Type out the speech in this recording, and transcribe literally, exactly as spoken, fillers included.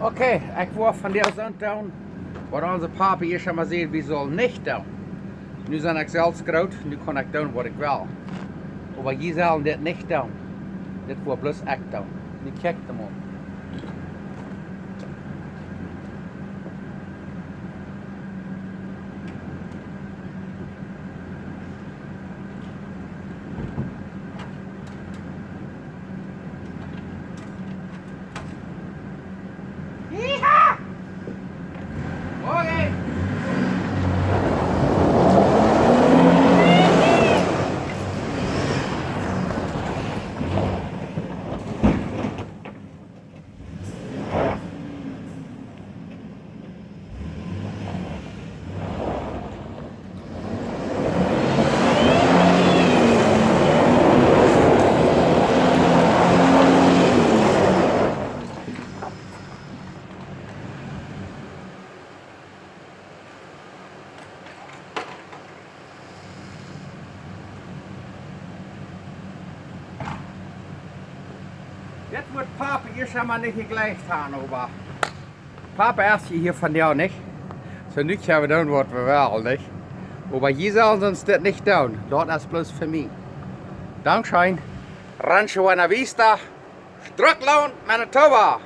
Okay, ekj woa vondoag soont doonen, waut onse Papa ieescht emol säd, wie sellen nich doonen. Nu sie ekj selfst groot, nu kaun ekj doonen, waut ekj well. Oba jie sellen dit nich doonen. Dit woa bloos ekj doonen. Nu kjikj mol. Dit woat Papa ieescht emol nich jejleeft haben, oba Papa es hia vondoag nich. Soo nu kjenn wie doonen, waut wie wellen, nich? Oba jie sellen ons dit nich doonen. Daut es bloos fa mie. Dankscheen. Rancho Buena Vista, Strucklawn, Manitoba.